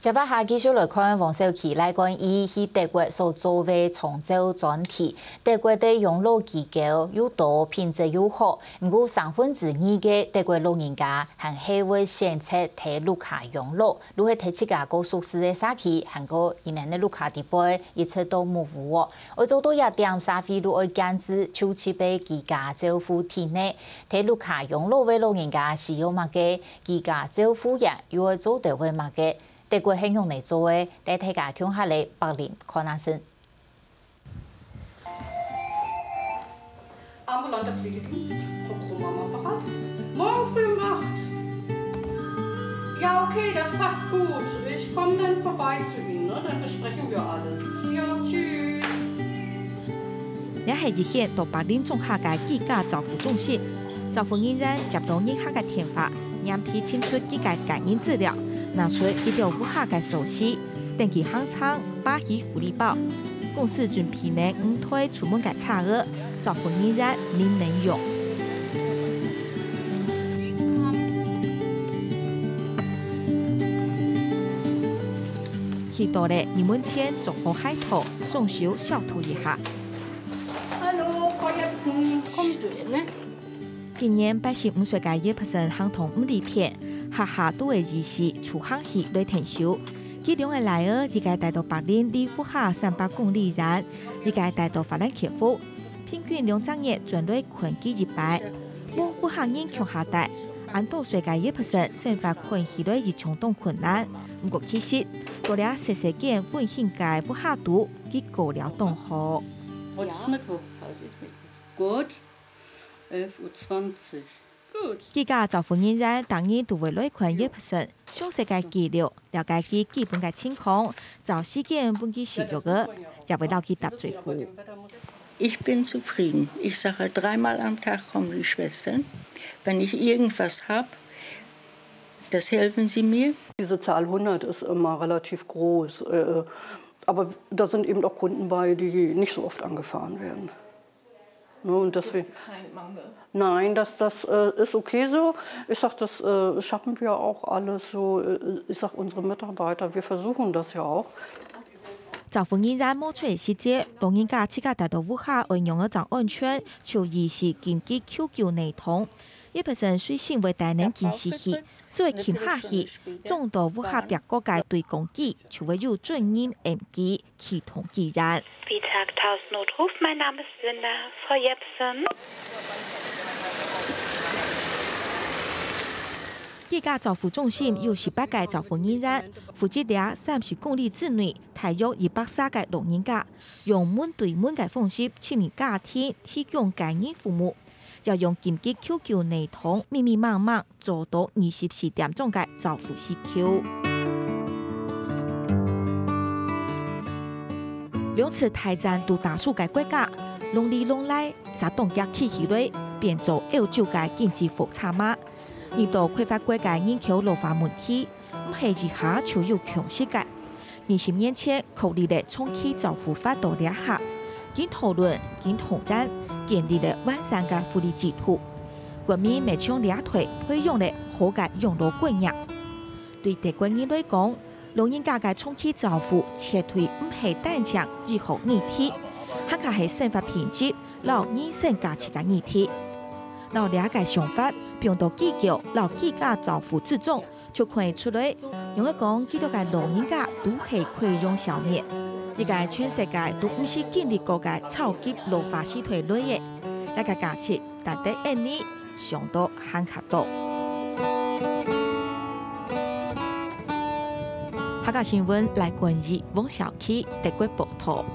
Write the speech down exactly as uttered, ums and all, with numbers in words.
接下下繼續來看王小琪來關於去德國所做个長照專題。德國个養老機構又多，品質又好，毋過三分之二个德國老人家還係會選擇在屋下養老，就係在自家較熟事个社區，還過佢等个屋下底背，一直到木屋哦。愛做到這點，社會就愛建置就近个居家照護體系。在屋下養老个老人家需要麼个？ 居家照護員又愛做得會麼个？德國係仰仔做个？帶大家共下來柏林看下先。 Ambulanter Pflegedienst, Frau Krummer am Apparat. Morgen früh um acht. Ja, okay, das passt gut. Ich komme dann vorbei zu Ihnen, ne? Dann besprechen wir alles. Ja, tschüss. 這係一間在柏林庄下个居家照護中心。照護人員接到人客个電話，黏皮清出佢个個人資料，拿出佢兜屋下个鎖匙，等佢行程，擺起福利包。公司準備了五台專門个車仔，照護人員輪流用。去到了，人們先做好鞋套，雙手消毒一下。 Hallo, Frau Jepsen, kommt du rein, ne? 今年八十五歲个葉先生行動毋利便，下下都愛依賴助行器來𢯭手。佢兩個倈仔，一個戴到柏林離屋下三百公里遠，一個戴到法蘭克福，平均兩隻月轉來看佢一擺。無屋下人共下戴，恁多歲个葉先生生活看起來一樣當困難。毋過其實，在這細細間溫馨个屋下肚，佢過了當好。 Heute ist Mittwoch. Heute ist Mittwoch. Gut. Elf Uhr zwanzig. Gut. 居家照護人員逐日都會來看葉先生詳細个記錄，了解佢基本个情況，照時間分佢食藥仔，也會摎佢答嘴鼓。 Ich bin zufrieden. Ich sage, dreimal am Tag kommen die Schwestern. Wenn ich irgendwas habe, das helfen sie mir. Diese Zahl hundert ist immer relativ groß. Äh, aber da sind eben auch Kunden bei, die nicht so oft angefahren werden. Ne, und deswegen, Kein Mangel. Nein, das, das äh, ist okay so. Ich sage, das äh, schaffen wir auch alles so. Äh, Ich sage, unsere Mitarbeiter, wir versuchen das ja auch. 照護人員無出个時節，老人家自家戴到屋下愛仰仔正安全，就依賴緊急求救系統。葉先生隨身會帶等緊急器，只要撳下去，裝到屋下壁角个對講機，就會有專人應急啟動機源。 Vitag Tausend Notruf, mein Name ist Linda, Frau Jepsen. 居家照護中心有十八個照護人員，負責這三十公里之內，大約一百儕个老人家，用門對門个方式尋覓家庭，提供個人服務，也用緊急求救系統密密麻麻，做到二十四點鐘个照護需求。 兩次大戰都打輸个國家，攏裡攏來，煞當遽企起來，變做歐洲个經濟火車嫲。遇到開發國个人口老化問題，毋係一下就有共識个。二十年前，確立了長期照護法到這下，緊討論、緊討論，建立了完善个福利制度。國民乜將這代培養了好个養老觀念。對德國人來講， 老人家个長期照護絕對毋係單淨醫學議題，還較係生活品質摎人生價值个議題。摎這个想法放到機構摎居家照護之中，就看得出來，仰仔講，幾多个老人家都係缺氧消滅，一個全世界都毋識經歷過个超級老化時代來个，這个價值 值得𠊎俚想到還較多。客家新聞，來關於王小琪德國報導。